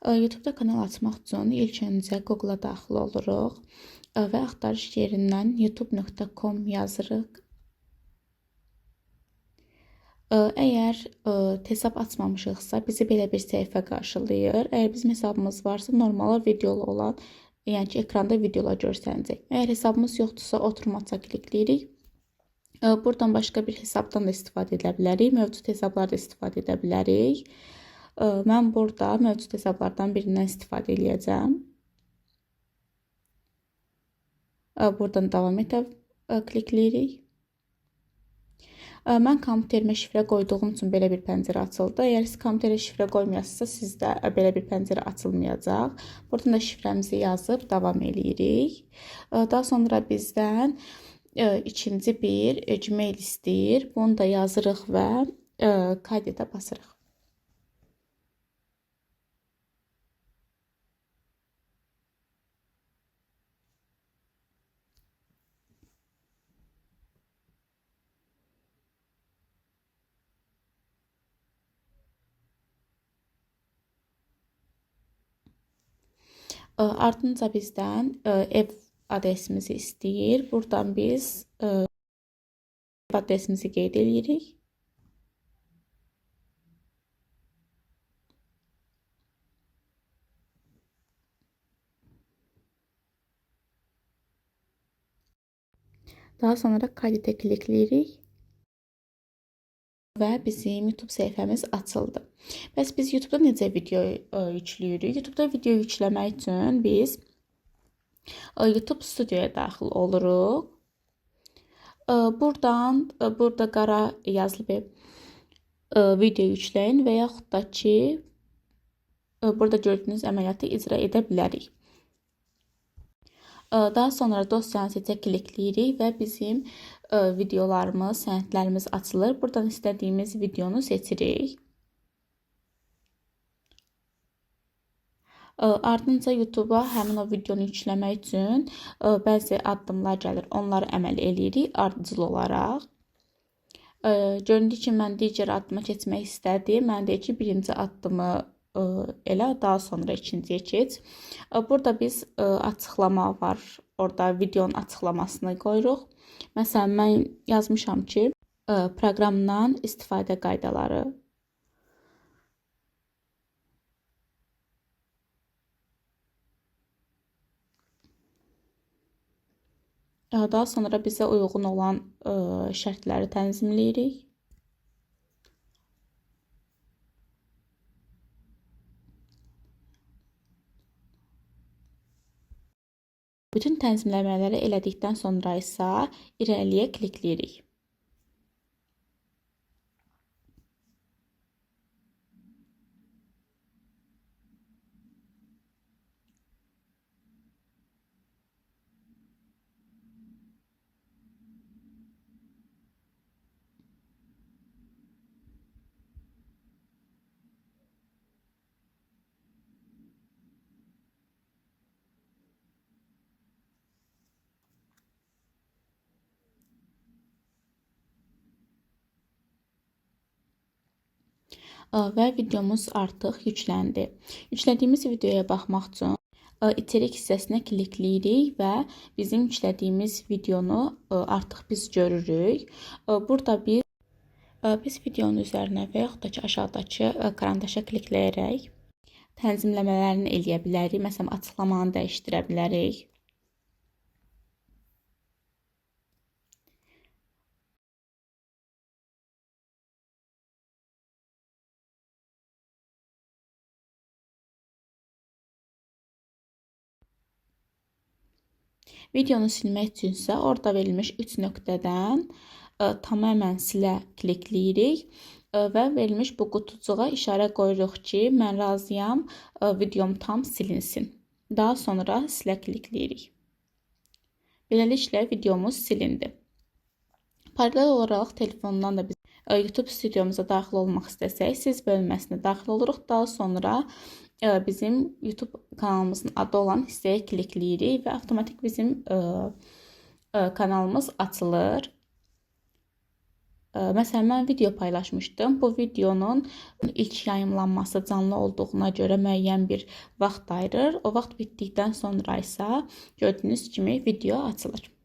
YouTube-da kanal açmaq üçün ilk öncə Google-a daxil oluruq və axtarış yerindən youtube.com yazırıq. Əgər hesab açmamışıqsa, bizi belə bir səhifə qarşılayır. Əgər bizim hesabımız varsa, normal videolu olan, yəni ki, ekranda videolar görsənəcək. Əgər hesabımız yoxdursa, oturum aça klikləyirik. Buradan başqa bir hesabdan da istifadə edə bilərik. Mövcud hesablarda istifadə edə bilərik. Mən burada mövcud hesablardan birindən istifadə eləyəcəm. Buradan davam etə klikləyirik. Mən kompüterimə şifrə qoyduğum üçün belə bir pəncərə açıldı. Əgər siz kompüterə şifrə qoymayasınızsa, sizdə belə bir pəncərə açılmayacaq. Buradan da şifrəmizi yazıb davam eləyirik. Daha sonra bizdən ikinci bir Gmail istəyir. Bunu da yazırıq və kaydetə basırıq. Ardınca bizdən ev adresimizi istəyir. Buradan biz ev adresimizi qeyd edirik. Daha sonra kaydetə klikləyirik və bizim YouTube səhifəmiz açıldı. Bəs biz YouTube-da necə video yükləyirik? YouTube-da video yükləmək üçün biz YouTube Studioya daxil oluruq. Buradan burada qara yazılı video yükləyin və yaxud da ki burada gördüyünüz əməliyyatı icra edə bilərik. Daha sonra dosyanı seçə klikləyirik və bizim videolarımız, sənədlərimiz açılır. Buradan istədiyimiz videonu seçirik. Ardınca YouTube-a həmin o videonu yükləmək üçün bəzi addımlar gəlir. Onları əməl eləyirik ardıcıl olaraq. Göründüyü kimi mən digər addıma keçmək istədim. Mən deyir ki, birinci addımı elə, daha sonra ikinciyə keç. Burada biz açıqlama var. Orada videonun açıqlamasını qoyuruq. Məsələn, mən yazmışam ki, proqramdan istifadə qaydaları. Daha sonra bizə uyğun olan şərtləri tənzimləyirik. Bütün tənzimləmələri elədikdən sonra isə irəliyə klikləyirik. Və videomuz artıq yükləndi. Yüklədiyimiz videoya baxmaq üçün içerik hissəsinə klikləyirik və bizim yüklədiyimiz videonu artıq biz görürük. Burada biz videonun üzərinə və yaxud da ki, aşağıdakı karandaşa klikləyərək tənzimləmələrini eləyə bilərik. Məsələn, açıqlamanı dəyişdirə bilərik. Videonu silmək üçünsə orada verilmiş 3 nöqtədən tamamilə silə klikləyirik və verilmiş bu qutucuğa işarə qoyuruq ki, mən razıyam, videom tam silinsin. Daha sonra silə klikləyirik. Beləliklə videomuz silindi. Paralel olaraq telefondan da biz YouTube studiomuza daxil olmaq istəsək, siz bölməsinə daxil oluruq. Daha sonra bizim YouTube kanalımızın adı olan hissəyə klikləyirik və avtomatik bizim kanalımız açılır. Məsələn, mən video paylaşmışdım. Bu videonun ilk yayımlanması canlı olduğuna görə müəyyən bir vaxt ayırır. O vaxt bitdikdən sonra isə gördüyünüz kimi video açılır.